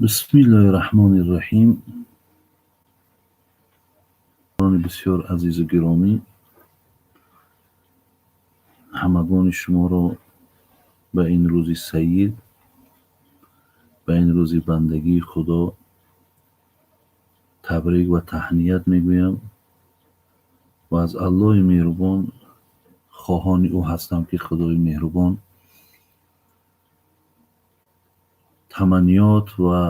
Бисмиллоҳи раҳмони раҳим. Бисёр азизу гиромӣ, ҳамагони шуморо ба ин рӯзи саид, ба ин рӯзи бандагии Худо табрик ва таҳният мегӯям ва аз Аллоҳи меҳрубон хоҳони ӯ ҳастам, ки Худои меҳрубон таманниёт ва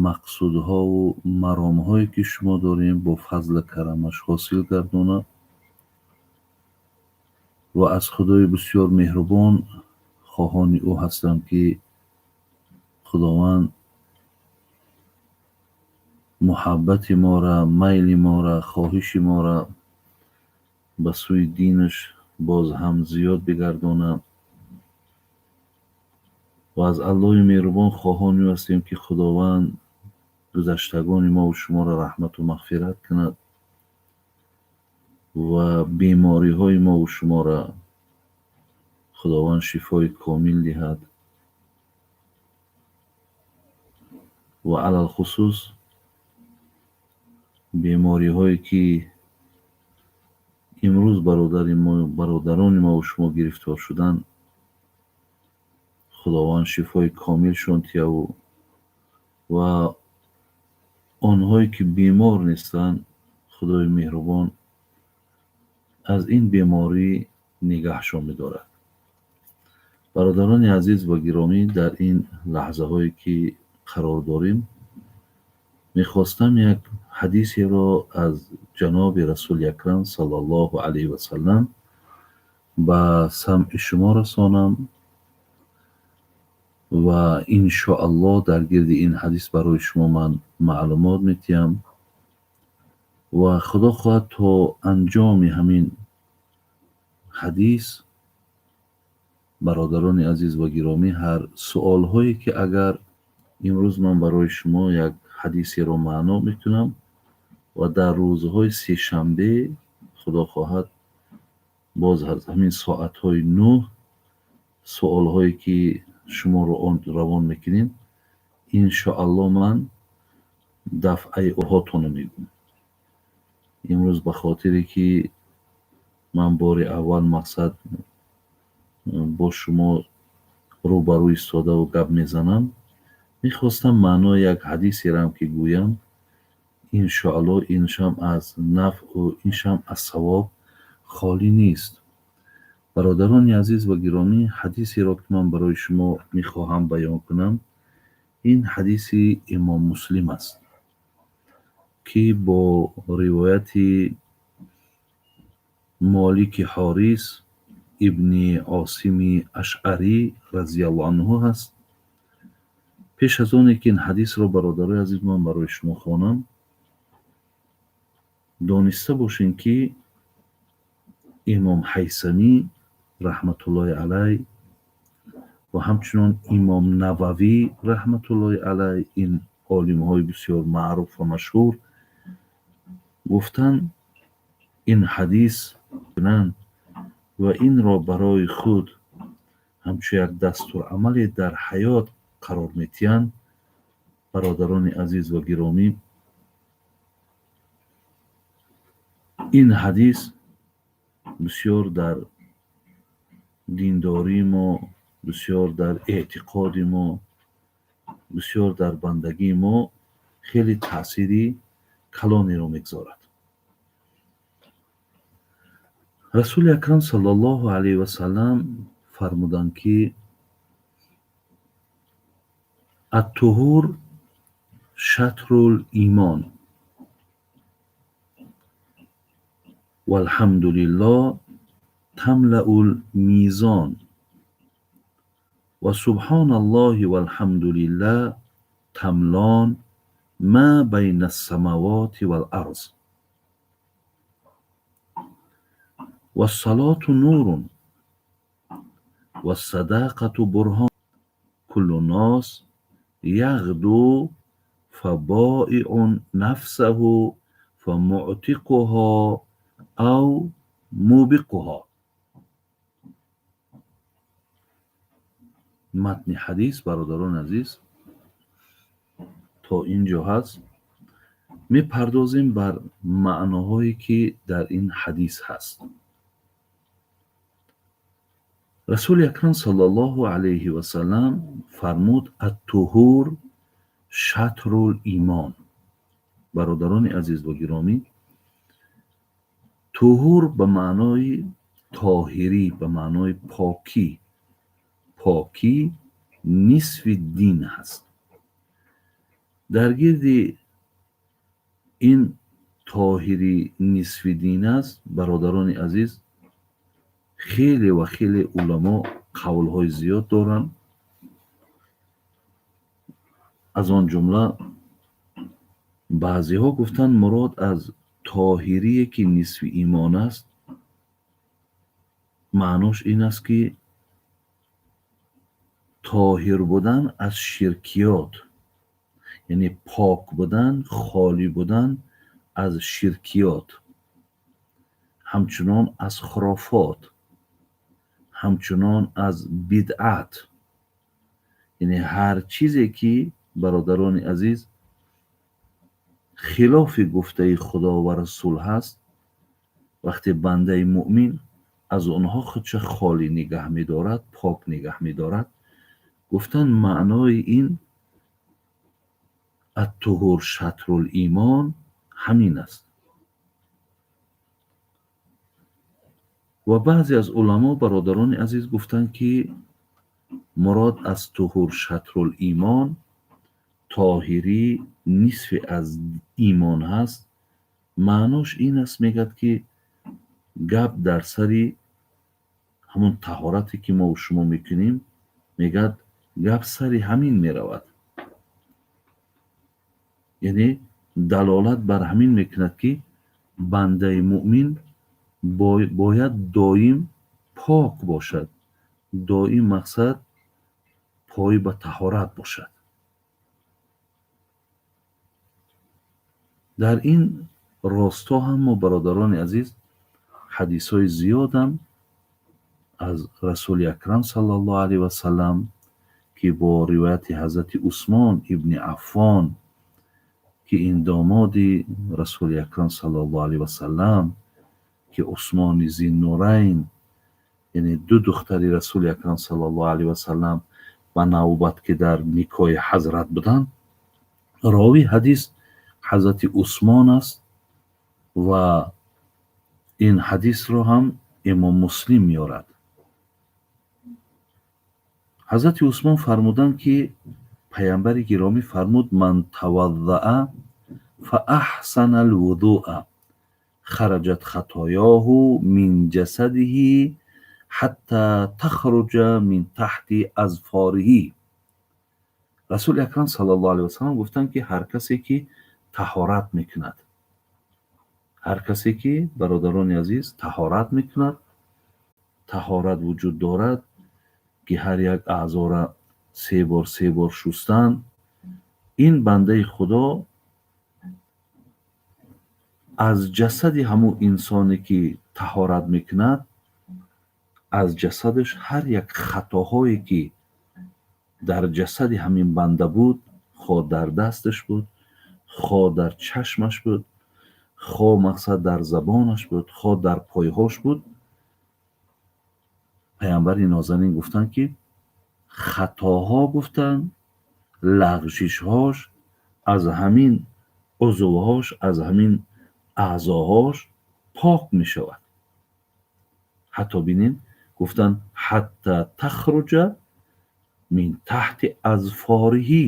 мақсудҳову маромҳое, ки шумо дорем, бо фазлу карамаш ҳосил гардонад ва аз Худои бисёр меҳрубон хоҳони ӯ ҳастам, ки Худованд муҳаббати мора, майли мора, хоҳиши мора ба сӯи динаш боз ҳам зиёд бигардонад ва аз Аллоҳи меҳрубон хоҳони ӯ ҳастем, ки Худованд гузаштагони мову шуморо раҳмату мағфират кунад ва бемориҳои мову шуморо Худованд шифои комил диҳад ва алалхусус бемориҳое, ки имрӯз бародарони мову шумо гирифтор шуданд, Худованд шифои комилшон диҳаву ва онҳое, ки бемор нестанд, Худои меҳрубон аз ин беморӣ нигаҳшон бидорад. Бародарони азиз ва гиромӣ, дар ин лаҳзаҳое, ки қарор дорем, мехостам як ҳадисеро аз ҷаноби Расули Акрам саллаллоҳу алайҳи васаллам ба самъи шумо расонам ва иншоаллоҳ дар гирди ин ҳадис барои шумо ман маълумот медиҳам ва Худо хоҳад, то анҷоми ҳамин ҳадис, бародарони азиз ва гиромӣ, ҳар суолҳое, ки агар имрӯз ман барои шумо як ҳадисеро маъно мекунам ва дар рӯзҳои сешанбе, Худо хоҳад, боз аз ҳамин соатҳои 9 суолҳое, ки шуморо он равон мекунем, иншоаллоҳ ман дафъаи ҳотонро мегӯям. Имрӯз ба хотире, ки ман бори аввал мақсад бо шумо рӯбарӯ истодаву гап мезанам, мехостам маънои як ҳадисерам, ки гӯям, иншоаллоҳ иншам аз нафъу иншам аз савоб холӣ нест. Бародарони азиз ва гиромӣ, ҳадисеро, ки ман барои шумо мехоҳам баён кунам, ин ҳадиси Имом Муслим аст, ки бо ривояти Молики Ҳорис ибни Осими Ашъарӣ разияллоҳу анҳу ҳаст. Пеш аз оне, ки ин ҳадисро, бародарои азиз, ман барои шумо хонам, дониста бошем, ки Имом Ҳайсамӣ раҳматуллоҳи алай ва ҳамчунон Имом Нававӣ раҳматуллоҳи алай, ин олимҳои бисёр маъруф ва машҳур, гуфтанд, ин ҳадис кунанд ва инро барои худ ҳамчун як дастурамале дар ҳаёт қарор медиҳанд. Бародарони азиз ва гиромӣ, ин ҳадис бисёр дар диндории мо, бисёр дар эътиқоди мо, бисёр дар бандагии мо хеле таъсири калонеро мегузорад. Расули Акрам саллаллоҳу алайҳи васаллам фармуданд, ки аттуҳур шатрул имон валҳамдулиллоҳ тамлаул мизон ва субҳоналлоҳи валҳамдулиллаҳ тамлон ма байна ссамавоти вал арз вассалоту нурун вассадақату бурҳон куллу нос яғду фабоиун нафсаҳу фамуътиқуҳо ав мубиқуҳо. Матни ҳадис, бародарони азиз, то ин ҷо ҳаст. Мепардозем бар маъноҳое, ки дар ин ҳадис ҳаст. Расули акрам саллаллоҳу алайҳи васаллам фармуд: ат-туҳур шатрул имон. Бародарони азиз ва гиромӣ, туҳур ба маънои тоҳирӣ, ба маънои покӣ, покӣ нисфи дин ҳаст. Дар гирди ин тоҳирӣ нисфи дин аст, бародарони азиз, хеле ва хеле уламо қавлҳои зиёд доранд. Аз он ҷумла баъзеҳо гуфтанд, мурод аз тоҳирие, ки нисфи имон аст, маънош ин аст, ки тоҳир будан аз ширкиёт, яъне пок будан, холӣ будан аз ширкиёт, ҳамчунон аз хурофот, ҳамчунон аз бидъат, яъне ҳар чизе, ки, бародарони азиз, хилофи гуфтаи Худо ва Расул ҳаст, вақте бандаи муъмин аз онҳо худша холӣ нигаҳ медорад, пок нигаҳ медорад, гуфтанд, маънои ин ат-туҳур шатрул имон ҳамин аст. Ва баъзе аз уламо, бародарони азиз, гуфтанд, ки мурод аз туҳур шатрул имон тоҳирӣ нисфи аз имон ҳаст. Маънош ин аст, мегӯяд, ки гап дар сари ҳамон таҳорате, ки мо шумо мекунем, мегӯяд, гап сари ҳамин меравад. Яъне далолат бар ҳамин мекунад, ки бандаи муъмин бояд доим пок бошад, доим мақсад пой ба таҳорат бошад. Дар ин росто ҳам мо, бародарони азиз, ҳадисҳои зиёдам аз Расули акрам саллаллоҳу алайҳи васаллам, ки бо ривояти ҳазрати Усмон ибни Аффон, ки ин домоди Расули акрам саллаллоҳу алайҳи васаллам, ки Усмони Зиннурайн, яъне ду духтари Расули акрам саллаллоҳу алайҳи васаллам ба навбат, ки дар никоҳи ҳазрат буданд, ровии ҳадис ҳазрати Усмон аст ва ин ҳадисро ҳам имом Муслим меорад. Ҳазрати Усмон фармуданд, ки паямбари гиромӣ фармуд: ман таваддаа фаахсана алвудуа хараҷат хатоёҳу мин ҷасадиҳи ҳатта тахруҷа мин таҳти азфориҳи. Расули акрам саллаллоҳу алайҳи васаллам гуфтанд, ки ҳар касе, ки таҳорат мекунад, ҳар касе, ки, бародарони азиз, таҳорат мекунад, таҳорат вуҷуд дорад, ки ҳар як аъзора се бор, се бор шустан, ин бандаи Худо аз ҷасади ҳамун инсоне, ки таҳорат мекунад, аз ҷасадаш ҳар як хатоҳое, ки дар ҷасади ҳамин банда буд, хо дар дасташ буд, хо дар чашмаш буд, хо мақсад дар забонаш буд, хо дар пойҳош буд, паямбари нозанин гуфтанд, ки хатоҳо, гуфтанд, лағжишҳош аз ҳамин узвҳош, аз ҳамин аъзоҳош пок мешавад. Ҳатто бинед, гуфтанд, ҳатта тахруҷа мин таҳти азфориҳи,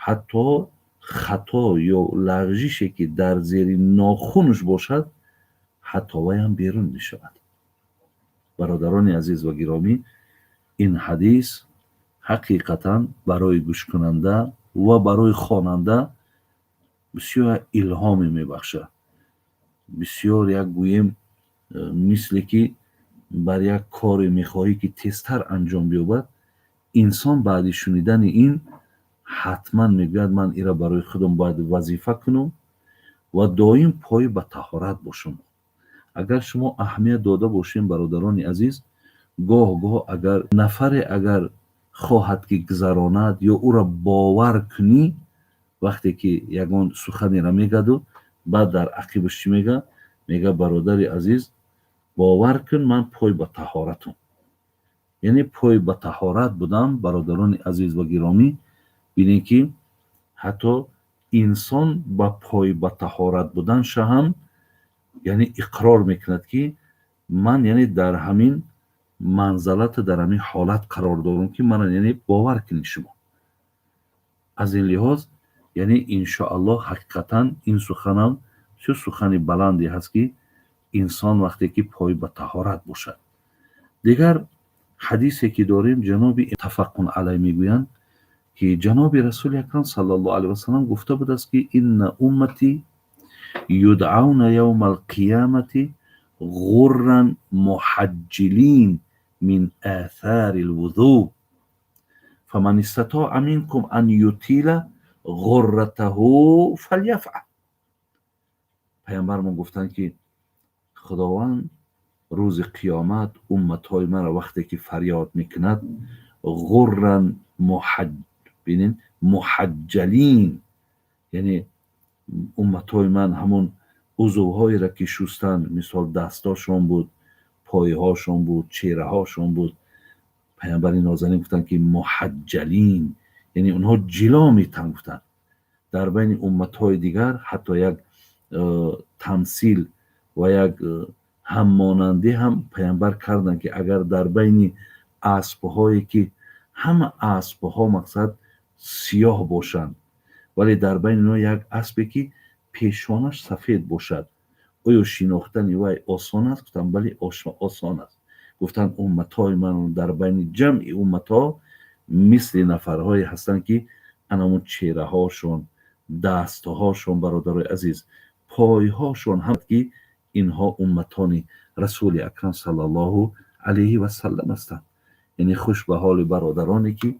ҳатто хато ё лағжише, ки дар зери нохунаш бошад, ҳатто вайам берун мешавад. Бародарони азиз ва гиромӣ, ин ҳадис ҳақиқатан барои гӯшкунанда ва барои хонанда бисёр илҳоме мебахшад. Бисёр як гӯем, мисле ки бар як коре мехоҳӣ, ки тезтар анҷом биёбад, инсон баъди шунидани ин ҳатман мегӯяд: ман ира барои худам бояд вазифа кунам ва доим пой ба таҳорат бошам. Агар шумо аҳамият дода бошем, бародарони азиз, гоҳ гоҳ агар нафаре агар Хоҳад ки гузаронад ё ӯро бовар кунӣ, вақте ки ягон суханеро мегаду баъд дар ақибаш чӣ мега? Мега: «Бародари азиз, бовар кун, ман пой ба таҳоратам». Яъне пой ба таҳорат будам. Бародарони азиз ва гиромӣ, бинед, ки ҳатто инсон ба пой ба таҳорат буданша ҳам, яъне, иқрор мекунад, ки ман, яъне, дар ҳамин манзалату дар ҳамин ҳолат қарор дорам, ки мана, яъне, бовар кунед шумо. Аз ин лиҳоз, яъне, иншоаллоҳ, ҳақиқатан ин суханам чӣ сухани баланде ҳаст, ки инсон вақте ки пой ба таҳорат бошад. Дигар ҳадисе ки дорем, ҷаноби муттафақун алай мегӯянд, ки ҷаноби Расули Акрам саллаллоҳу алайҳи васалам гуфта будааст, ки инна уммати юдъауна явма алқиямати ғурран муҳаҷҷилин мин аthари лвузӯ, фаман истатоа минкум ан ютила ғурратаҳу фаляфъал. Паямбармон гуфтанд, ки Худованд рӯзи қиёмат умматҳои маро вақте ки фарёд мекунад, ғурран, бинед, муҳаҷҷалин, яъне умматҳои ман ҳамон узвҳоеро ки шустанд, мисол, дастошон буд, пойҳошон буд, чеҳраҳошон буд. Паямбари нозанин гуфтанд, ки муҳаҷҷалин, яъне онҳо ҷило метан. Гуфтанд, дар байни умматҳои дигар ҳатто як тамсил ва як ҳаммонандӣ ҳам паямбар карданд, ки агар дар байни аспҳое, ки ҳама аспҳо, мақсад, сиёҳ бошанд, вале дар байни онҳо як аспе, ки пешонаш сафед бошад, оё шинохтани вай осон аст? Гуфтанд: бале, осон аст. Гуфтанд, умматҳои ман дар байни ҷамъи умматҳо мисли нафарҳое ҳастанд, ки анамун чеҳраҳошон, дастҳошон, бародарои азиз, пойҳошон ҳам, ки инҳо умматони Расули Акрам саллаллоҳу алайҳи васаллам ҳастанд. Яъне хуш ба ҳоли бародароне, ки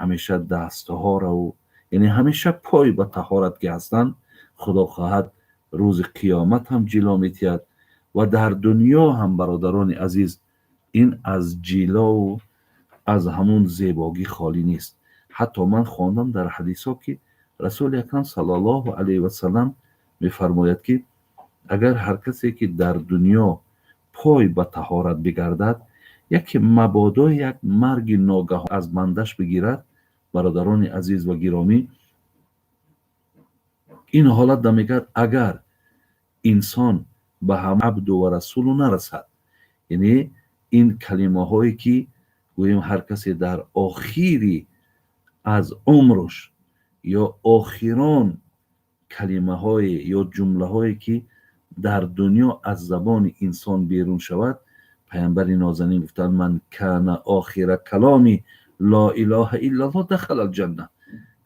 ҳамеша дастҳораву, яъне, ҳамеша пой ба таҳорат ки ҳастанд. Худо хоҳад, рӯзи қиёмат ҳам ҷило метиҳад ва дар дунё ҳам, бародарони азиз, ин аз ҷилову аз ҳамун зебогӣ холӣ нест. Ҳатто ман хондам дар ҳадисҳо, ки Расули Акрам саллаллоҳу алайҳи васаллам мефармояд, ки агар ҳар касе ки дар дунё пой ба таҳорат бигардад, яке мабодо як марги ногаҳон аз бандаш бигирад, бародарони азиз ва гиромӣ, ин ҳолат да мегӯяд, агар инсон ба ҳам абду ва расулу нарасад, яъне ин калимаҳое ки гӯем, ҳар касе дар охири аз умруш ё охирон калимаҳое ё ҷумлаҳое ки дар дунё аз забони инсон берун шавад, паямбари нозанин гуфтанд: ман кана охира каломи ло илоҳа иллаллоҳ дахала алҷанна.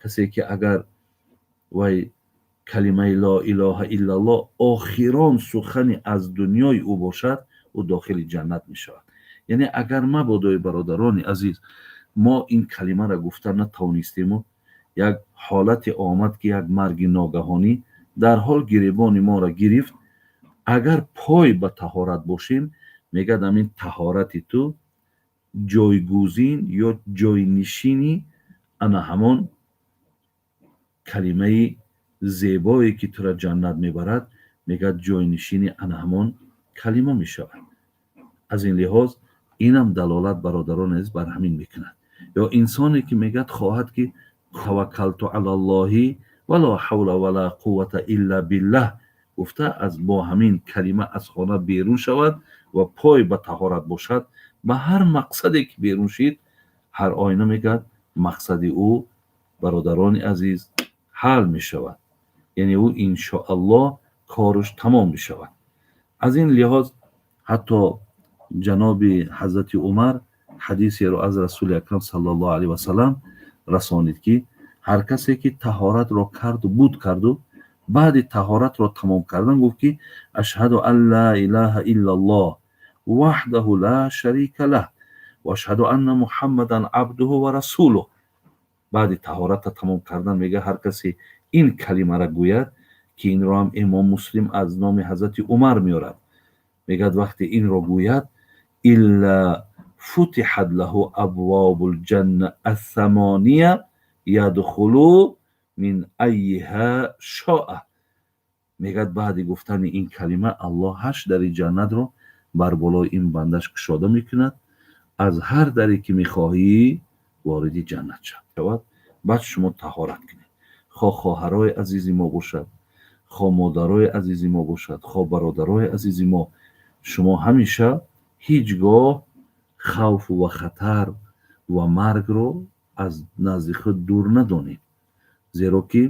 Касе ки агар вай калимаи ло илоҳа иллаллоҳ охирон сухани аз дунёи ӯ бошад, ӯ дохили ҷаннат мешавад. Яъне агар мабодои, бародарони азиз, мо ин калимаро гуфта натавонистему як ҳолате омад, ки як марги ногаҳонӣ дар ҳол гиребони моро гирифт, агар пой ба таҳорат бошем, мегӯяд, ҳамин таҳорати ту ҷойгузин ё ҷойнишини ана ҳамон калимаи зебое, ки тура ҷаннат мебарад, мегӯяд, ҷойнишини ана ҳамон калима мешавад. Аз ин лиҳоз инам далолат, бародарон азиз, бар ҳамин мекунад. Ё инсоне ки мегӯяд, хоҳад ки таваккалту алаллоҳи вала ҳавла вала қуввата илла биллаҳ гуфта, аз бо ҳамин калима аз хона берун шавад ва пой ба таҳорат бошад, ба ҳар мақсаде ки берун шид, ҳар оина, мегӯяд, мақсади ӯ, бародарони азиз, ҳал мешавад, яъне ӯ иншоаллоҳ кораш тамом мешавад. Аз ин лиҳоз ҳатто ҷаноби ҳазрати Умар ҳадисеро аз Расули Акрам саллаллоҳу алайҳи васалам расонид, ки ҳар касе ки таҳоратро карду буд карду баъди таҳоратро тамом кардан гуфт, ки ашҳаду ан ла илаҳа иллаллоҳ ваҳдаҳу ла шарика лаҳ ва ашҳаду анна Муҳаммадан абдуҳу ва расулуҳ. Баъди таҳоратро тамом кардан, мега, ҳар касе ин калимаро гӯяд, ки инро ҳам Имом Муслим аз номи ҳазрати Умар меорад, мегӯяд, вақте инро гӯяд, илла Футиҳат лаҳу абвобул ҷанна ассамония ядхулу мин айиҳа шоа. Мегӯяд, баъди гуфтани ин калима Аллоҳ ҳашт дари ҷаннатро бар болои ин бандаш кушода мекунад, аз ҳар даре ки мехоҳӣ вориди ҷаннат шавад. Баъд шумо таҳорат кунед, хо хоҳарои азизи мо бошад, хо модарои азизи мо бошад, хо бародарои азизи мо, шумо ҳамеша ҳеҷ гоҳ хавфу ва хатар ва маргро аз назди худ дур надонед. Зеро ки,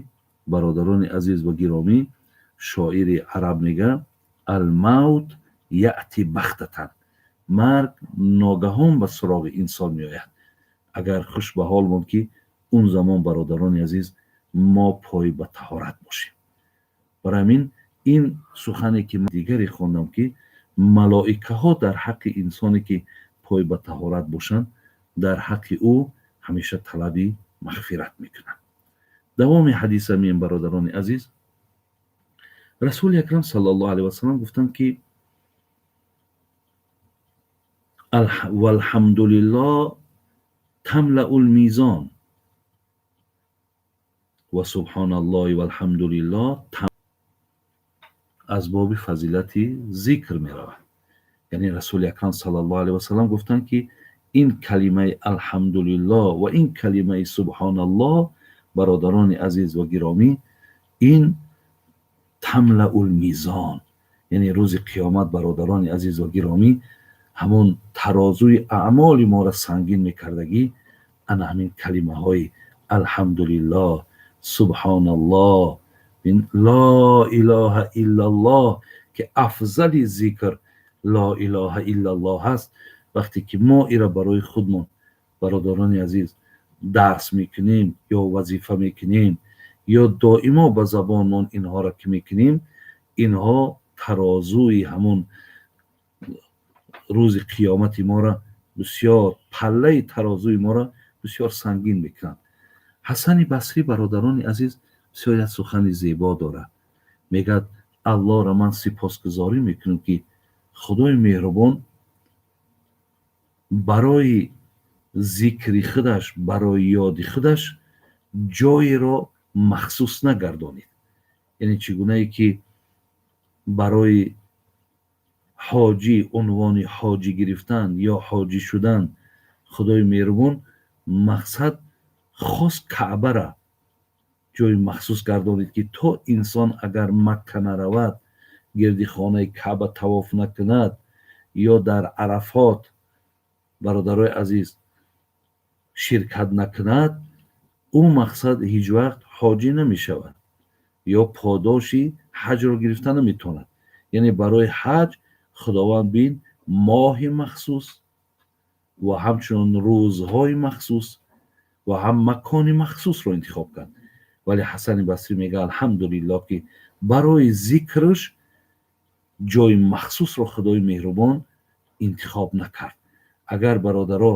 бародарони азиз ва гиромӣ, шоири араб мега: «Алмавт яъти бахтатан», марг ногаҳон ба суроғи инсон меояд. Агар хуш ба ҳол монд, ки он замон, бародарони азиз, мо пой ба таҳорат бошем. Барои ҳамин ин сухане ки дигаре хондам, ки малоикаҳо дар ҳаққи инсоне ки пой ба таҳорат бошанд, дар ҳаққи ӯ ҳамеша талаби мағфират мекунанд. Давоми ҳадиса меем, бародарони азиз. Расули акрам саллаллоҳу алайҳи васалам гуфтанд, ки валҳамдулиллоҳ тамлаул мизон ва субҳоналлоҳи валҳамдулиллоҳ. Аз боби фазилати зикр меравад. Яъне Расули акрам саллаллоҳу алайҳи васалам гуфтанд, ки ин калимаи алҳамдулиллоҳ ва ин калимаи субҳоналлоҳ, бародарони азиз ва гиромӣ, ин тамлаул мизон, яъне рӯзи қиёмат, бародарони азиз ва гиромӣ, ҳамон тарозуи аъмоли моро сангин мекардагӣ ана ҳамин калимаҳои алҳамдулиллоҳ, субҳоналлоҳ, ло илоҳа иллаллоҳ, ки афзали зикр ло илоҳа иллаллоҳ ҳаст. Вақте ки мо ира барои худмон, бародарони азиз, дарс мекунем ё вазифа мекунем ё доимо ба забонмон инҳоро ки мекунем, инҳо тарозуи ҳамон рӯзи қиёмати моро бисёр, паллаи тарозуи моро бисёр сангин мекунанд. Ҳасани Басрӣ, бародарони азиз, бисёр як сухани зебо дорад. Мегӯяд: Аллоҳро ман сипосгузорӣ мекунам, ки Худои меҳрубон барои зикри худаш, барои ёди худаш ҷоеро махсус нагардонид. Яъне чӣ гунае ки барои ҳоҷӣ унвони ҳоҷӣ гирифтан ё ҳоҷӣ шудан Худои меҳрубон мақсад хос Каъбара ҷои махсус гардонид, ки то инсон агар Макка наравад, гирди хонаи Каъба тавоф накунад ё дар Арафот, бародарои азиз, ширкат накунад, ӯ мақсад ҳеҷ вақт ҳоҷӣ намешавад ё подоши ҳаҷро гирифта наметавонад. Яъне барои ҳаҷ Худованд бин моҳи махсус ва ҳамчунон рӯзҳои махсус ва ҳам макони махсусро интихоб кард. Вале Ҳасани Басрӣ мегӯяд: алҳамдулиллоҳ, ки барои зикраш ҷои махсусро Худои меҳрубон интихоб накард. Агар, бародаро,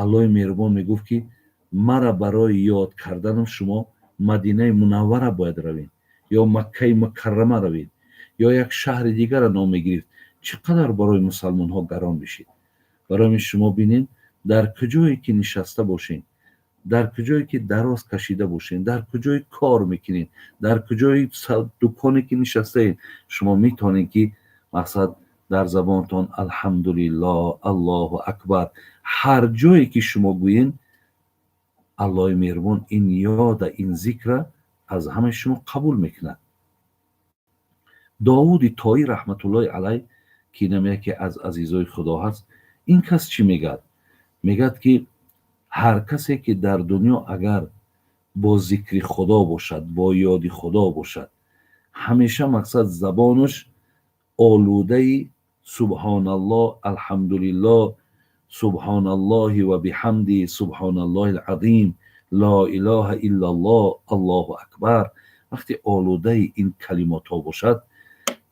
Аллоҳи меҳрубон мегуфт, ки мара барои ёд карданам шумо Мадинаи Мунаввара бояд равед ё Маккаи Мукаррама равед ё як шаҳри дигарро ном мегирифт, чӣ қадар барои мусалмонҳо гарон мешид. Барои ҳамин шумо бинед, дар куҷое ки нишаста бошед, дар куҷое ки дароз кашида бошед, дар куҷое кор мекунед, дар куҷои дуконе ки нишастаед, шумо метавонед, ки мақсад дар забонтон алҳамдулиллоҳ, Аллоҳу акбар, ҳар ҷое ки шумо гӯед, Аллоҳи меҳрубон ин ёда, ин зикра аз ҳамаи шумо қабул мекунад. Довуди Тоӣ раҳматуллоҳи алайҳ, ки инам яке аз азизои Худо ҳаст, ин кас чӣ мегӯяд? Мегӯяд, ки ҳар касе ки дар дунё агар бо зикри Худо бошад, бо ёди Худо бошад, ҳамеша мақсад забонаш олудаи субҳоналлоҳ, алҳамдулиллоҳ, субҳоналлоҳи ва биҳамди, субҳоналлоҳи алазим, ло илоҳа иллаллоҳ, Аллоҳу акбар, вақте олудаи ин калимотҳо бошад,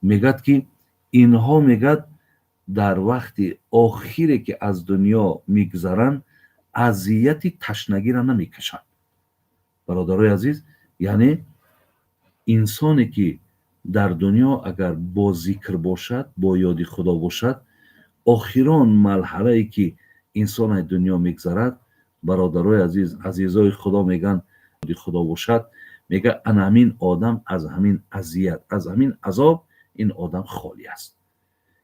мегӯяд, ки инҳо, мегӯяд, дар вақти охире ки аз дунё мегузаранд, азияти ташнагиро намекашанд. Бародарои азиз, яъне инсоне ки дар дунё агар бо зикр бошад, бо ёди Худо бошад, охирон марҳалае ки Инсон аз дунё мегзарад, бародарои азиз, азизои Худо мегӯянд, Худо бошад, мега, ана ҳамин одам аз ҳамин азият, аз ҳамин азоб ин одам холӣ аст,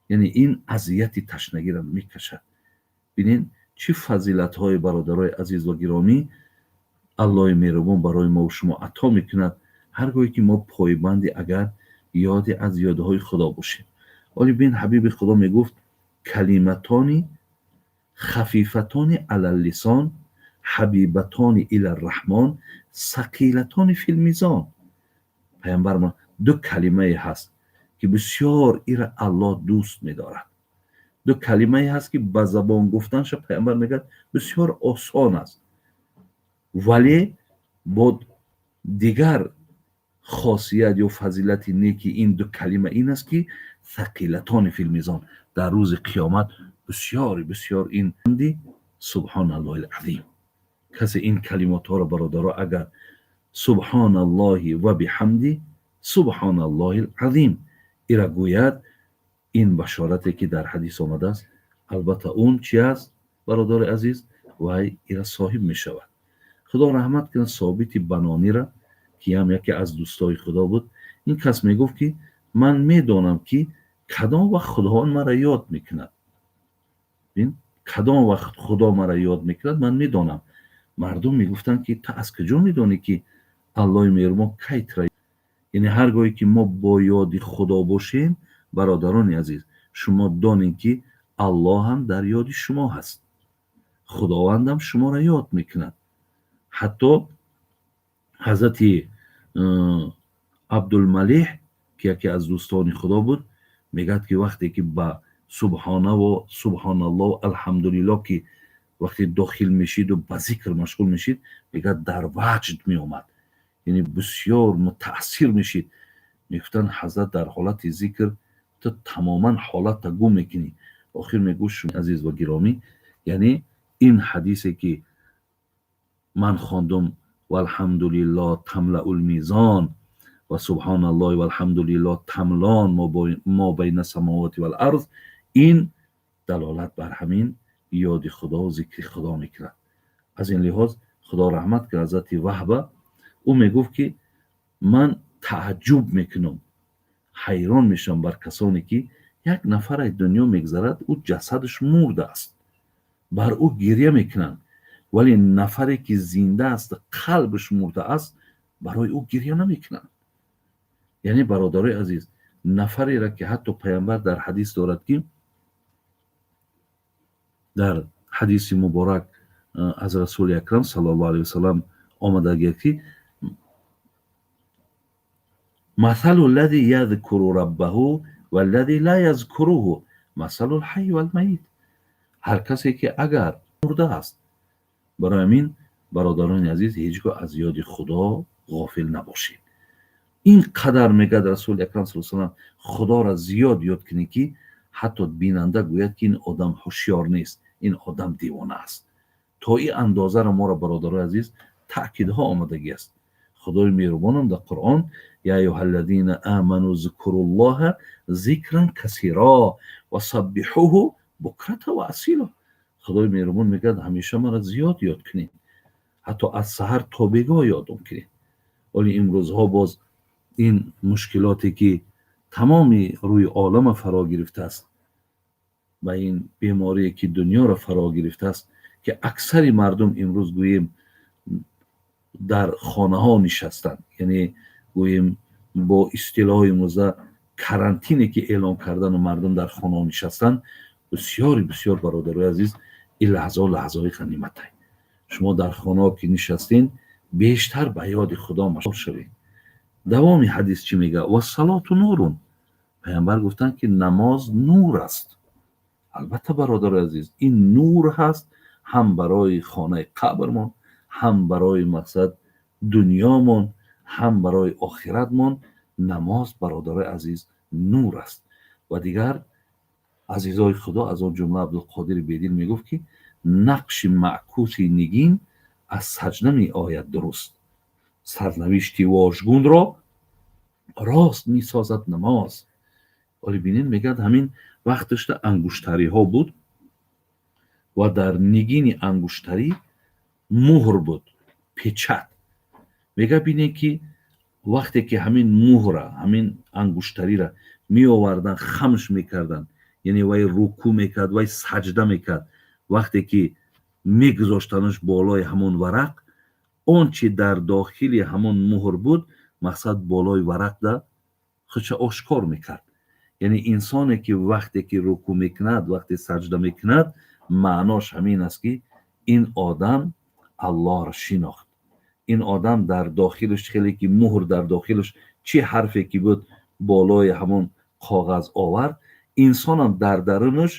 яъне ин азияти ташнагиро мекашад. Бинед, чӣ фазилатҳои, бародарои азиз ва гиромӣ, Аллоҳи меҳрубон барои мову шумо ато мекунад, ҳар гоҳе ки мо пойбанди агар ёде аз ёдҳои Худо бошем. Оли бин, ҳабиби Худо мегуфт: كلمتان خفيفتان على اللسان حبيبتان إلى الرحمن ثقيلتان في الميزان. Паямбар ма ду калимае ҳаст, ки бисёр ира Аллоҳ дӯст медорад, ду калимае ҳаст, ки ба забон гуфтанша, паямбар мегӯяд, бисёр осон аст, вале бо дигар хосият ё фазилати неки ин ду калима ин аст, ки ثقيلتان في الميزان, дар рӯзи қиёмат бисёри бисёр ин سبحان الله العظيم. Касе ин калимотҳоро, бародаро, агар سبحان الله وبحمده سبحان الله العظيم ира гӯяд, ин башорате, ки дар ҳадис омадааст, албатта он чи аст, бародари азиз, вай ира соҳиб мешавад. Худо раҳмат кунад Собити Банонира, ки ҳам яке аз дӯстои Худо буд. Ин кас мегуфт, ки ман медонам, ки кадом вақт Худованд мара ёд мекунад. Кадом вақт Худо мара ёд мекунад, ман медонам. Мардум мегуфтанд, ки ту аз куҷо медонӣ, ки Аллоҳи меҳрубон кай тура? Яъне ҳар гоҳе ки мо бо ёди Худо бошем, бародарони азиз, шумо донед, ки Аллоҳ ҳам дар ёди шумо ҳаст, Худовандам шуморо ёд мекунад. Ҳатто ҳазрати Абдулмалиҳ, ки яке аз дӯстони Худо буд, мегӯяд, ки вақте ки ба субҳонаву субҳоналлоҳ, алҳамдулиллоҳ, ки вақте дохил мешиду ба зикр машғул мешид, мегӯяд, дар ваҷд меомад, яъне бисёр мутаассир мешид. Мегуфтанд, ҳазрат, дар ҳолати зикр ту тамоман ҳолатта гум мекунӣ. Охир мегӯшт, азиз ва гиромӣ, яъне ин ҳадисе, ки ман хондум, والحمد لله تملأ الميزان وسبحان الله والحمد لله تملأان ما بين السماوات والأرض, ин далолат бар ҳамин ёди Худо, зикри Худо мекунад. Аз ин лиҳоз, Худо раҳмат кунад ҳазрати Ваҳба, ӯ мегуфт, ки ман тааҷҷуб мекунам, ҳайрон мешавам бар касоне, ки як нафар аз дунё мегзарад, ӯ ҷасадаш мурда аст, бар ӯ гирья мекунанд, вале нафаре, ки зинда аст, қалбаш мурда аст, барои ӯ гирья намекунанд. Яъне, бародарои азиз, нафареро, ки ҳатто паямбар дар ҳадис дорад, ки дар ҳадиси муборак аз Расули Акрам صلى الله عليه وسلم омадагия, ки مثل الذي يذكر ربه والذي لا يذكره مثل الحي والميت. Ҳар касе, ки агар мурда аст. Барои ҳамин, бародарони азиз, ҳеҷ гоҳ аз ёди Худо ғофил набошед. Ин қадар, мегӯяд Расули Акрам с салам, Худоро зиёд ёд кунӣ, ки ҳатто бинанда гӯяд, ки ин одам ҳушёр нест, ин одам девона аст. То ин андозаро моро, бародарои азиз, таъкидҳо омадагӣ аст. Худои меҳрубонам дар Қуръон: يا أيها الذين آمنوا اذكروا الله ذكرا كثيرا وسبحوه بكرة وأصيلا. Худои меҳрубон мегӯяд: ҳамеша маро зиёд ёд кунед, ҳатто аз саҳар то бегоҳ ёдом кунед. Вале имрӯзҳо боз ин мушкилоте, ки тамоми рӯи олама фаро гирифтааст ва ин беморие, ки дунёро фаро гирифтааст, ки аксари мардум имрӯз, гӯем, дар хонаҳо нишастанд, яъне, гӯем, бо истилоҳи имрӯза карантине, ки эълон кардану мардум дар хонаҳо нишастанд. Бисёри бисёр, бародарои азиз, ин лаҳзаҳо лаҳзаҳои ғаниматай. Шумо дар хонаҳо ки нишастем, бештар ба ёди Худо машғул шавед. Давоми ҳадис чӣ мегӯяд? والصلاة نور. Паямбар гуфтанд, ки намоз нур аст. Албатта, бародарои азиз, ин нур ҳаст ҳам барои хонаи қабрмон, ҳам барои мақсад дунёмон, ҳам барои охиратмон. Намоз, бародарои азиз, нур аст. Ва дигар азизои Худо, аз он ҷумла Абдулқодири Бедил, мегуфт, ки нақши маъкуси нигин аз саҷда меояд дуруст, сарнавишти вожгунро рост месозад намоз. Вале бинед, мегӯяд, ҳамин вақташда ангуштариҳо буд. Ва дар нигини ангуштарӣ муҳр буд, печать. Мега, бинед, ки вақте ки ҳамин муҳра, ҳамин ангуштариро меоварданд, хамш мекарданд, яъне вай рукӯъ мекард, вай саҷда мекард, вақте ки мегузоштанаш болои ҳамон варақ, он чи дар дохили ҳамон муҳр буд, мақсад, болои варақда худша ошкор мекард. Яъне инсоне ки вақте ки рукӯъ мекунад, вақте саҷда мекунад, маънош ҳамин аст, ки ин одам Аллоҳро шинохт. Ин одам дар дохилаш, хеле ки муҳр дар дохилаш чӣ ҳарфе ки буд, болои ҳамон коғаз овард, инсонам дар дарунаш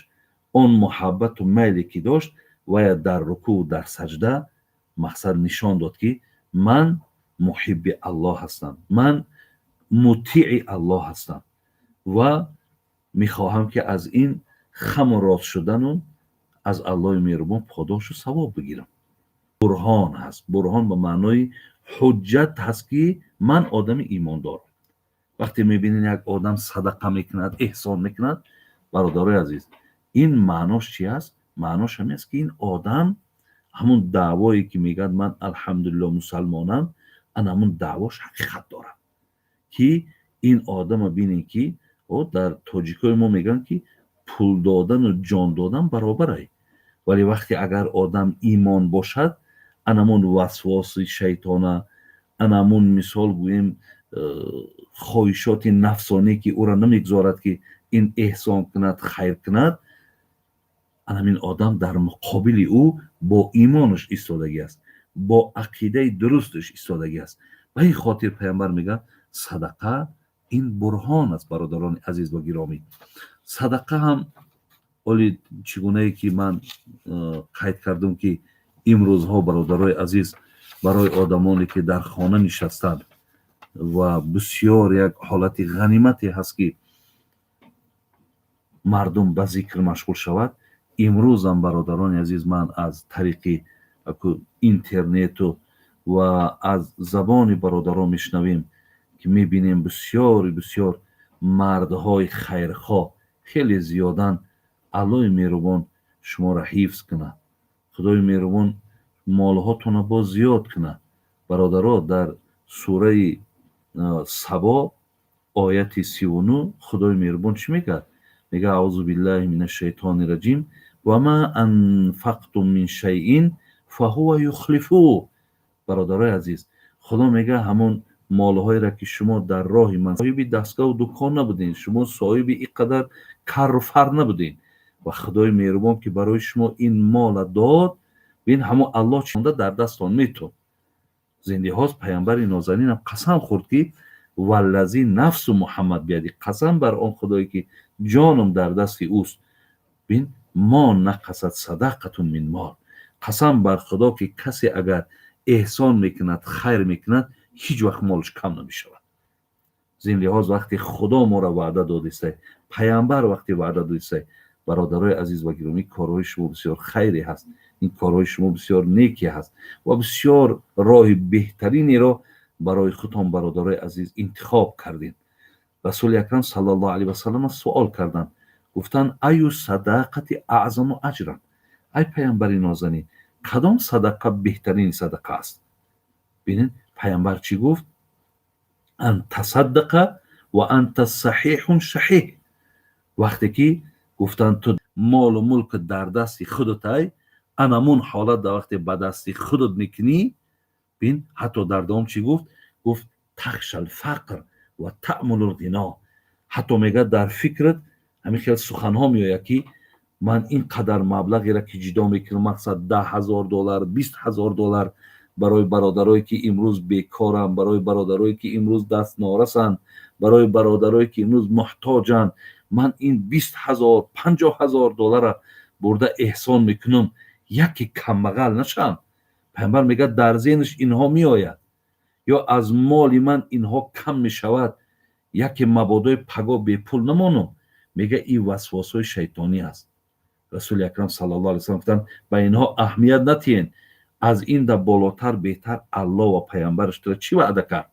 он муҳаббату майле ки дошт, вая дар рукӯъ, дар саҷда, мақсад, нишон дод, ки ман муҳибби Аллоҳ ҳастам, ман мутиъи Аллоҳ ҳастам ва мехоҳам, ки аз ин хаму рост шудану аз Аллоҳи меҳрубон подошу савоб бигирам. Бурҳон ҳаст. Бурҳон ба маънои ҳуҷҷат ҳаст, ки ман одами имондорам. Вақте мебинед, як одам садақа мекунад, эҳсон мекунад, бародарои азиз, ин маънош чи аст? Маънош ҳамин аст, ки ин одам ҳамун даъвое ки мегӯяд, ман алҳамдулилло мусалмонам, ана ҳамун даъвош ҳақиқат дорад, ки ин одама бинед, ки дар тоҷикои мо мегӯянд, ки пул додану ҷон додан баробарай. Вале вақте агар одам имон бошад, анамун васвоси шайтона, анамун, мисол гӯем, хоҳишоти нафсонӣ, ки ӯро намегузорад, ки ин эҳсон кунад, хайр кунад, анамин одам дар муқобили ӯ бо имонаш истодагӣ аст, бо ақидаи дурусташ истодагӣ аст. Ба ин хотир Паямбар мегӯяд: садақа ин бурҳон аст. Бародарони азиз ва гиромӣ, садақа ҳам оли чӣ гунае ки ман қайд кардам, ки имрӯзҳо, бародарои азиз, барои одамоне ки дар хона нишастанд ва бисёр як ҳолати ғанимате ҳаст, ки мардум ба зикр машғул шавад. Имрӯзам, бародарони азиз, ман аз тариқи интернету ва аз забони бародарон мешунавем, ки мебинем, бисёри бисёр мардҳои хайрхоҳ хеле зиёданд. Аллоҳи меҳрубон шуморо ҳифз кунад, Худои меҳрубон молҳотонро боз зиёд кунад. Бародаро, дар сураи Сабо, ояти 39, Худои меҳрубон чӣ мегӯяд? Мегӯяд: أعوذ بالله من الشيطان الرجيم، وما أنفقتم من شيء فهو يخلفه. Бародарои азиз, Худо мегӯяд: ҳамон молҳоеро ки шумо дар роҳи ман, соҳиби дастгоҳу дукон набудем, шумо соҳиби ин қадар карру фар набудем ва Худои меҳрубон ки барои шумо ин мола дод, бин, ҳамон Аллоҳ чонда дар дастон метон зиндиҳост. Паямбари нозанинам қасам хӯрд, ки والذي نفس محمد بيده, қасам бар он Худое ки ҷоном дар дасти ӯст, бин, ما نقصت صدقة من مال, қасам бар Худо, ки касе агар эҳсон мекунад, хайр мекунад, ҳеҷ вақт молаш кам намешавад. Зин лиҳоз, вақте Худо моро ваъда додистай, Паямбар вақте ваъда додистай, бародарои азиз ва гиромӣ, корҳои шумо бисёр хайре ҳаст, ин корҳои шумо бисёр неке ҳаст ва бисёр роҳи беҳтаринеро барои худтон, бародарои азиз, интихоб кардем. Расули акрам صلى الله عليه وسلم суол карданд, гуфтанд: أي الصدقة أعظم أجرا? Ай Паямбари нозанин, кадом садақа беҳтарини садақа аст? Бинед, Паямбар чӣ гуфт? أن تصدق وأنت صحيح شحيح. Вақте ки гуфтанд, ту молу мулк дар дасти худутай, анамун ҳолат дар вақте ба дасти худут мекунӣ. Бин, ҳатто дар давом чӣ гуфт? Гуфт: تخشى الفقر وتأمل الغنى. Ҳатто мегӯяд, дар фикрат ҳамин хел суханҳо меояд, ки ман ин қадар маблағеро ки ҷидо мекунам, мақсад, 10 000 доллар, 20 000 доллар, барои бародарое ки имрӯз бекоранд, барои бародарое ки имрӯз даст норасанд, барои бародарое ки имрӯз муҳтоҷанд, ман ин 20 000, 50 000 долларра бурда эҳсон мекунам, яке камбағал нашам. Пайғамбар мегӯяд, дар зеҳнаш инҳо меояд ё аз моли ман инҳо кам мешавад, яке мабодои паго бепул намонам. Мега, ин васвосҳои шайтонӣ аст. Расули акрам صلى الله عليه وسلم гуфтанд: ба инҳо аҳамият натиҳен, аз ин да болотар, беҳтар Аллоҳ ва Пайғамбараш тура чӣ ваъда кард,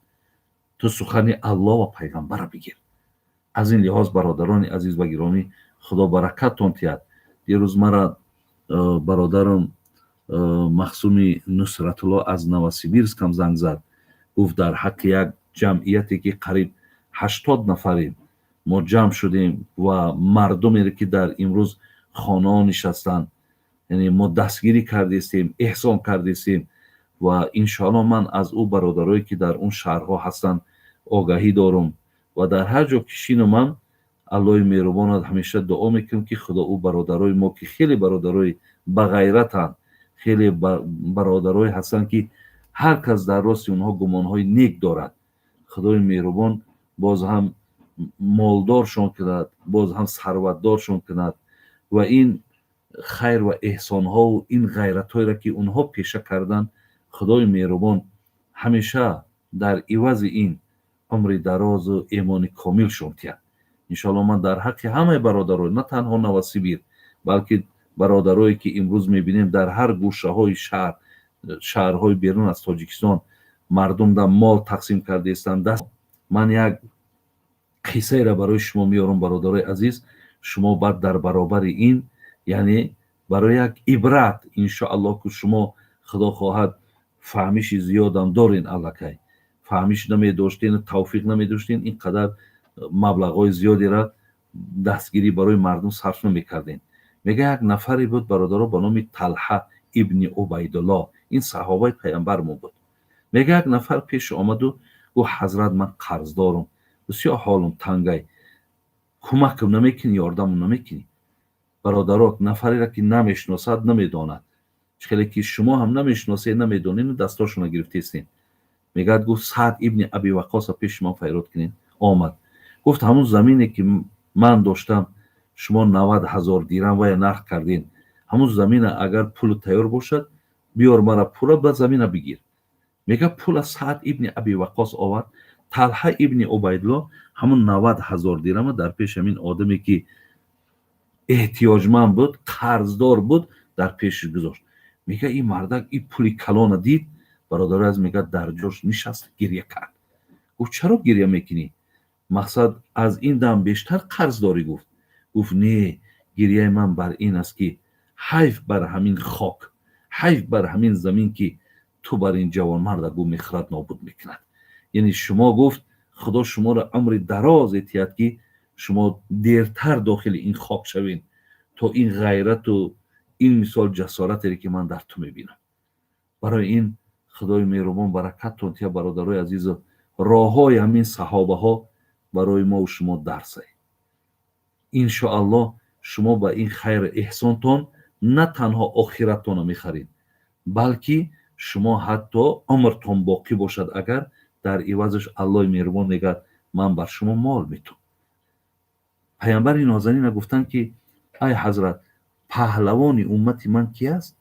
ту сухани Аллоҳ ва Пайғамбарро бигир. Аз ин лиҳоз, бародарони азиз ва гиромӣ, Худо баракаттон тиҳад. Дирӯз мара Бародарам Махсуми Нусратулло аз Новосибирск ҳам занг зад, гуфт, дар ҳаққи як ҷамъияте, ки қариб 80 нафарем, мо ҷамъ шудем ва мардумере, ки дар имрӯз хонаҳо нишастанд, яъне мо дастгирӣ кардестем, эҳсон кардестем. Ва иншоалло ман аз ӯ бародарое, ки дар он шаҳрҳо ҳастанд, огаҳӣ дорум ва дар ҳар ҷо ки шинумам, Аллоҳи меҳрубонат ҳамеша дуо мекунем, ки Худо ӯ бародарои мо, ки хеле бародарои бағайратанд, хеле бародарое ҳастанд, ки ҳар кас дар рости онҳо гумонҳои нек дорад, Худои меҳрубон боз ҳам молдоршон кунад, боз ҳам сарватдоршон кунад ва ин хайр ва эҳсонҳову ин ғайратҳоеро, ки онҳо пеша карданд, Худои меҳрубон ҳамеша дар ивази ин умри дарозу эмони комилшон диҳад, иншоалло. Ман дар ҳаққи ҳамаи бародаро, на танҳо Новосибир, балки бародарое, ки имрӯз мебинем, дар ҳар гӯшаҳои шаҳр, шаҳрҳои берун аз Тоҷикистон мардум дар мол тақсим кардаистанд даст. Ман як қиссаеро барои шумо меорам, бародарои азиз, шумо баъд дар баробари ин, яъне барои як ибрат, иншоалло, ки шумо, Худо хоҳад, фаҳмиши зиёдам дорен. Аллакай фаҳмиш намедоштен, тавфиқ намедоштен, ин қадар маблағҳои зиёдеро дастгирӣ барои мардум сарф намекардем. Мега, як нафаре буд, бародаро, ба номи Талҳа ибни Убайдулло. Ин саҳобаи паямбармон буд. Мега, як нафар пеш омаду гуфт: «Ҳазрат, ман қарздорум, бисёр ҳолум тангай, кӯмакам намекунӣ, ёрдамам намекунӣ?» Бародаро, нафареро, ки намешиносад, намедонад, чӣ хеле ки шумо ҳам намешиносед, намедонед, дастошонро гирифтестем. Мегӯяд, гуфт: «Саъд ибни Аби Ваққоса пеши ман файрод кунед». Омад, гуфт: «Ҳамун замине, ки ман доштам, шумо 90 000 дирам вая нарх кардем, ҳамун замина агар пулу тайёр бошад, биёр мара пула, ба замина бигир». Мега, пула Саъд ибни Аби Ваққос овард. Талҳа ибни Убайдулло ҳамун 90 000 дирама дар пеши ҳамин одаме, ки эҳтиёҷманд буд, қарздор буд, дар пешиш гузошт. Мега, ин мардак ин пули калона дид, бародари аз, мега, дар ҷош нишаст, гиря кард. Гуфт: «Чаро гиря мекунӣ? Мақсад, аз ин дам бештар қарз дорӣ?» Гуфт: «Не, гиряи ман бар ин аст, ки ҳайф бар ҳамин хок, ҳайф бар ҳамин замин, ки ту бар ин ҷавонмарда гум мехӯрад, нобуд мекунад». Яъне шумо, гуфт, Худо шуморо умри дароз этиҳад, ки шумо дертар дохили ин хок шавед, то ин ғайрату ин мисол ҷасоратере, ки ман дар ту мебинам. Барои ин Худои меҳрубон баракаттон тия, бародарои азизу. Роҳҳои ҳамин саҳобаҳо барои мову шумо дарсае. Иншоаллоҳ, шумо ба ин хайру эҳсонтон на танҳо охираттонро мехаред, балки шумо ҳатто умртон боқӣ бошад агар, дар ивазаш Аллоҳи меҳрубон мегӯяд: «Ман бар шумо мол метум». Паямбари нозанина гуфтанд, ки: «Ай ҳазрат, паҳлавони уммати ман ки аст?»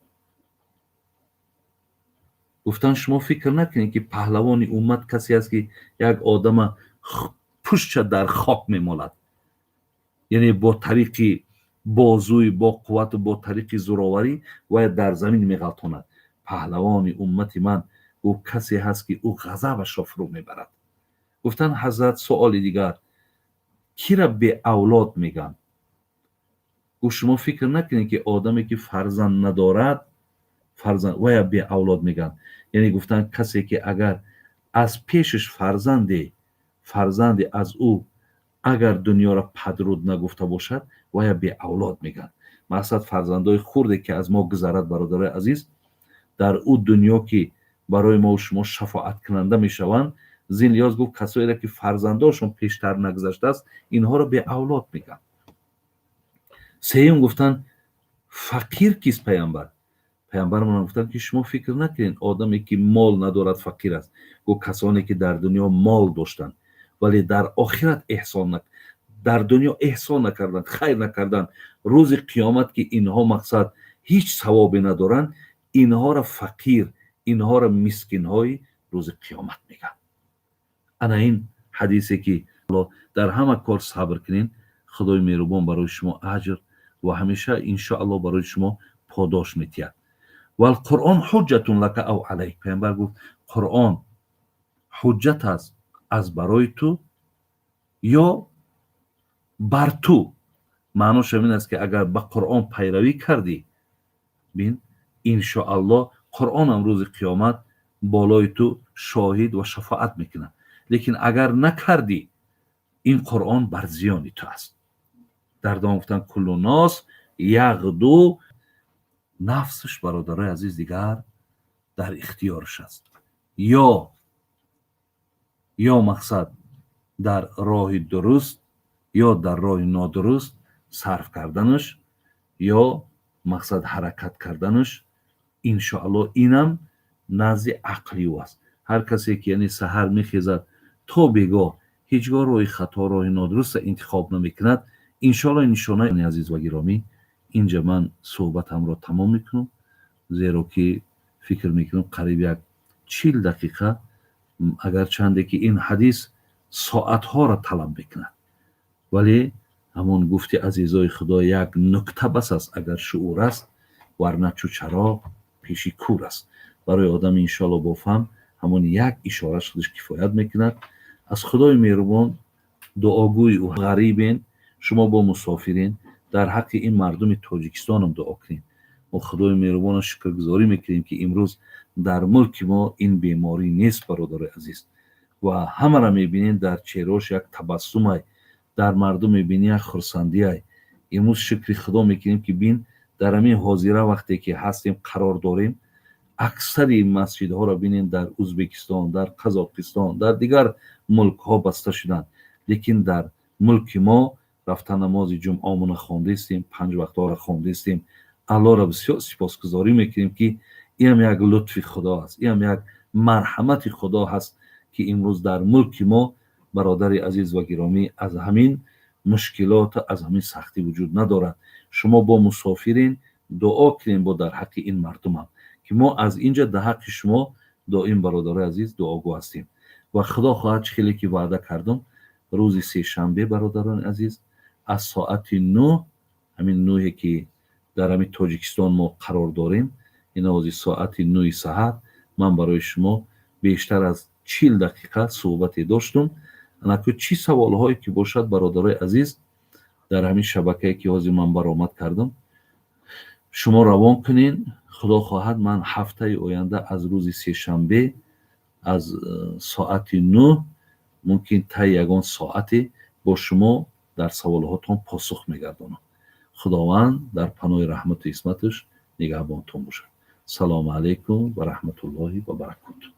Гуфтанд: «Шумо фикр накунед, ки паҳлавони уммат касе аст, ки як одама пуштша дар хок мемолад, яъне бо тариқи бозӯи бо қуввату бо тариқи зӯроварӣ вая дар замин меғалтонад. Паҳлавони уммати ман, ӯ касе ҳаст, ки ӯ ғазабашро фурӯ мебарад». Гуфтанд: «Ҳазрат, суоли дигар, кира беавлод мегӯянд?» Гуфт: «Шумо фикр накунед, ки одаме, ки фарзанд надорад, фарзанд вая беавлод мегӯянд». Яъне гуфтанд, касе, ки агар аз пешаш фарзанде аз ӯ агар дунёро падруд нагуфта бошад, вая беавлод мегӯянд. Мақсад, фарзандои хурде, ки аз мо гузарад, бародарои азиз, дар ӯ дунё, ки барои мо шумо шафоаткунанда мешаванд. Зин лиҳоз, гуфт, касоеро, ки фарзандошон пештар нагузаштааст, инҳоро беавлод мегӯянд. Сеюм, гуфтанд, фақир кист, паямбар? Паямбармонам гуфтанд, ки шумо фикр накунед, одаме, ки мол надорад, фақир аст. Гуфт, касоне, ки дар дунё мол доштанд, вале дар охират эҳсон, дар дунё эҳсон накарданд, хайр накарданд, рӯзи қиёмат, ки инҳо, мақсад, ҳеҷ савобе надоранд, инҳоро фақир, инҳоро мискинҳои рӯзи қиёмат мегӯянд. Ана ин ҳадисе, ки дар ҳама кор сабр кунед, Худои меҳрубон барои шумо аҷр ва ҳамеша, иншоаллоҳ, барои шумо подош метиҳад. والقرآن حجة لك أو عليك. Паямбар гуфт: «Қуръон ҳуҷҷат аст аз барои ту ё бар ту». Маънош ҳамин аст, ки агар ба Қуръон пайравӣ кардӣ. Бин, иншоаллоҳ, Қуръонам рӯзи қиёмат болои ту шоҳид ва шафоат мекунад. Лекин агар накардӣ, ин Қуръон бар зиёни ту аст. Дар давом гуфтанд: كل الناس يغدو. Нафсаш, бародарои азиз, дигар дар ихтиёраш аст. Ё мақсад дар роҳи дуруст, ё дар роҳи нодуруст сарф карданаш, ё мақсад ҳаракат карданаш, иншоаллоҳ, инам назди ақли ӯ аст. Ҳар касе ки, яъне, саҳар мехезад то бегоҳ, ҳеҷ гоҳ роҳи хато, роҳи нодурустро интихоб намекунад, иншоаллоҳ, нишонаи азиз ва гиромӣ. Инҷа ман суҳбатамро тамом мекунам, зеро ки фикр мекунам, қариб як 40 дақиқа, агарчанде ки ин ҳадис соатҳоро талаб мекунад, вале ҳамон гуфти азизои Худо, як нукта бас аст, агар шуур аст, варна чу чароғ пеши кур аст. Барои одами, иншоалло, бофаҳм ҳамон як ишораш худаш кифоят мекунад. Аз Худои меҳрубон дуогӯи ӯ ғарибен, шумо бо мусофирин, дар ҳаққи ин мардуми Тоҷикистонам дуо кунем. Мо Худои меҳрубонро шукргузорӣ мекунем, ки имрӯз дар мулки мо ин беморӣ нест, бародарои азиз, ва ҳамаро мебинем, дар чеҳраош як табассумай, дар мардум мебинӣ як хурсандиай. Имрӯз шукри Худо мекунем, ки бин, дар ҳамин ҳозира вақте ки ҳастем, қарор дорем, аксари масҷидҳоро бинем, дар Ӯзбекистон, дар Қазоқистон, дар дигар мулкҳо баста шуданд, лекин дар мулки мо рафта намози ҷумъамона хондастем, панҷ вақтҳоро хондастем. Аллоҳро бисёр сипосгузорӣ мекунем, ки инам як лутфи Худо аст, инам як марҳамати Худо ҳаст, ки имрӯз дар мулки мо, бародари азиз ва гиромӣ, аз ҳамин мушкилоту аз ҳамин сахтӣ вуҷуд надорад. Шумо бо мусофирин, дуо кунем бо дар ҳаққи ин мардумам, ки мо аз инҷа дар ҳаққи шумо доим, бародарои азиз, дуогӯ ҳастем. Ва Худо хоҳад, чӣ хеле ки ваъда кардам, рӯзи сешанбе, бародарони азиз, аз соати 9, ҳамин нӯҳе ки дар ҳамин Тоҷикистон мо қарор дорем, ин ози соати 9-и саҳар, ман барои шумо бештар аз 40 дақиқа суҳбате доштум. Анаку чӣ саволҳое ки бошад, бародарои азиз, дар ҳамин шабакае ки ҳозир ман баромад кардам, шумо равон кунен. Худо хоҳад, ман ҳафтаи оянда аз рӯзи сешанбе аз соати 9, мумкин таи ягон соате бо шумо дар саволҳотон посух мегардонам. Худованд дар паноҳи раҳмату исматаш нигаҳбонтон бошад. Салому алайкум ва раҳматуллоҳи ва баракоту.